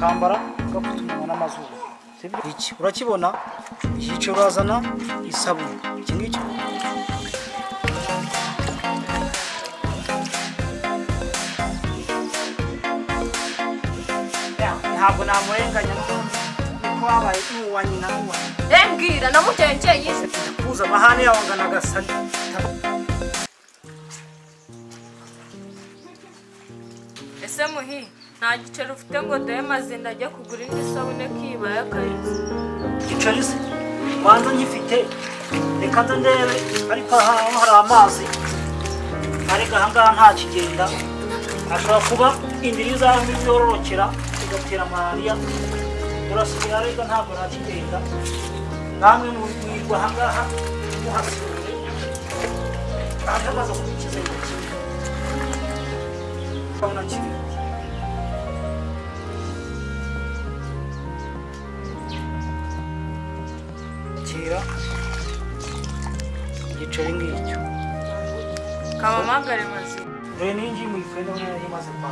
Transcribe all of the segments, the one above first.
Bakambara gapfutse umunwa n'amazuru. Sibyo? Iki urakibona? Iki urazana isabune. Iki ngiki ntabwo namurenganya n'ubundi niko wabaye n'uwa nyina n'uwa mbwira namubyaye njyenyine kuza amahane yawe angana agasani. Ese muhi nta giceri ufite ngo duhe Mazinda ajye kugura indi sabune kibaye akayizi? Giceri se banza nkifite, reka nze ndebe, ariko aha hari amazi, ariko aha ngaha nta kigenda, ashobora kuba indiri zaho yororokera igatera malariya. Urasubira ariko ntabwo ntakigenda, namwe mwirwa aha ngaha muhasure, aha amaze kubikiza kimwe kabona kimwe. Kira igiceri ngicyo kamamagare Mazi. Dore ningi mu ifenda nari maze kwa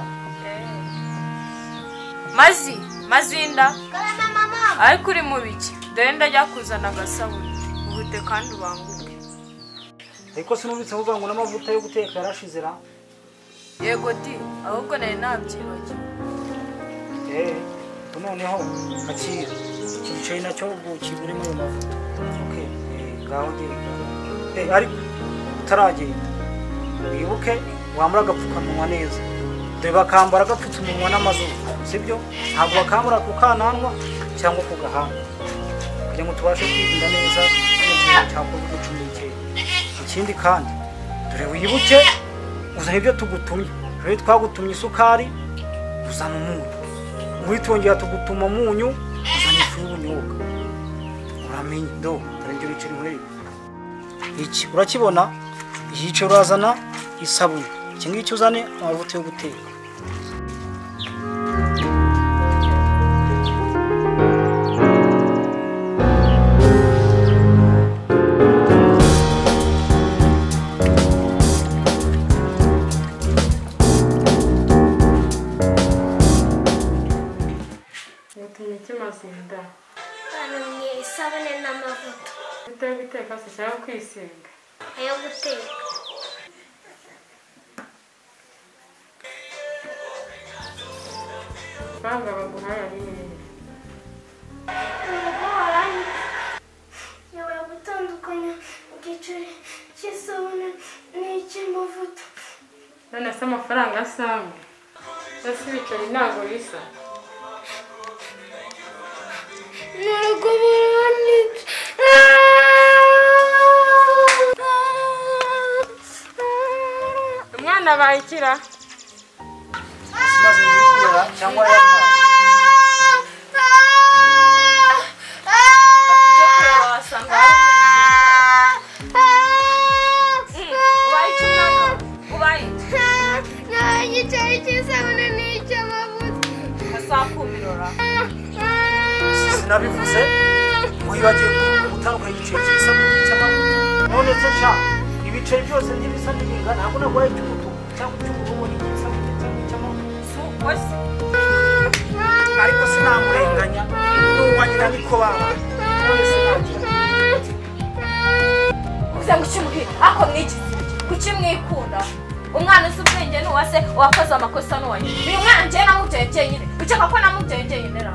Mazi, Mazinda. Karama mama. Ariko uri mu biki? Dore ndajya kuzana agasabune. Uhute kandi ubanguke. Ariko sinumvise uvuga ngo n'amavuta yo guteka yarashize ra? Yego di, ahubwo nari nabyibagiwe. Noneho akira. Iki giceri nacyo ubwo kigure muri mavuta. Okay, ngaho genda. Ariko utaragenda. Wibuke wambara agapfukamunwa neza. Dore bakambara gapfutse umunwa n'amazuru, sibyo? Ntabwo bakambara ku kananwa cyangwa ku gahanga kugira ngo tubashe kwirinda neza icyorezo cya COVID-19. Ikindi kandi dore wibuke uzana ibyo tugutumye. Rero twagutumye isukari, uzana umunyu. Witongera tugutuma umunyu, uzana ifu y'ubunyobwa. Uramenye do, dore ibyo biceri nkwereke. Iki urakibona? Iki urazana isabune. Iki ngiki uzane amavuta yo guteka. Mazinda. Bantumye isabune n'amavuta. Amavuta yo guteka se cyangwa kwisiga? Ayo guteka. Amafaranga baguhaye ari hehe? Urugo warangiye. Yabura gutandukanya igiceri cy'isabune n'icy'amavuta. None se amafaranga asa amwe? Ese ibiceri ntabwo bisa? Umwana abayikira cyangwa yata. Sinabivuze wibagiwe gutandukanya igiceri cy'isabune n'icy'amavuta. None se sha ibiceri byose ntibisa n'ibingana, ntabwo naguhaye icy'umutuku cyangwa icy'ubururu n'icy'isabune cyangwa icy'amavuta. Ariko sinamurenganya n'uwa nyina niko babaye. None se nagira uvuze ngo ukimuhe ako mwigize kuki mwikunda? Umwana uzi ubwenge ni uwa se, uwakoze amakosa ni uwa nyina. Uyu mwana njyewe namubyaye njyenyine, ukeka ko namubyaye njyenyine ra?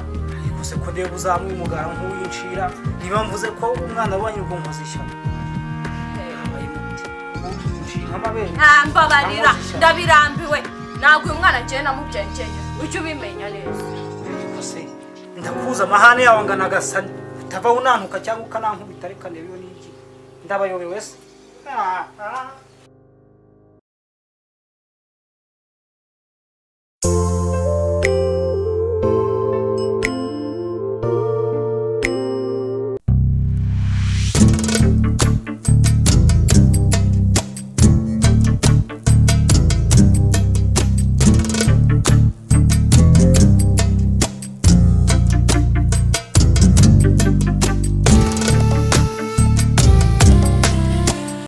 Se ko ndeba uzamwimugara nk'uwincira, niba mvuze ko umwana wanyu ubwo nkoze ishyano. Mbabarira, ndabirambiwe. Ntabwo uyu mwana njyewe namubyaye njyenyine, ujye ubimenya neza. Ariko se ndakuza amahane yawe angana agasani, utava unantuka cyangwa ukanankubita, reka ndebe iyo n'iki. Ndabayobewe se?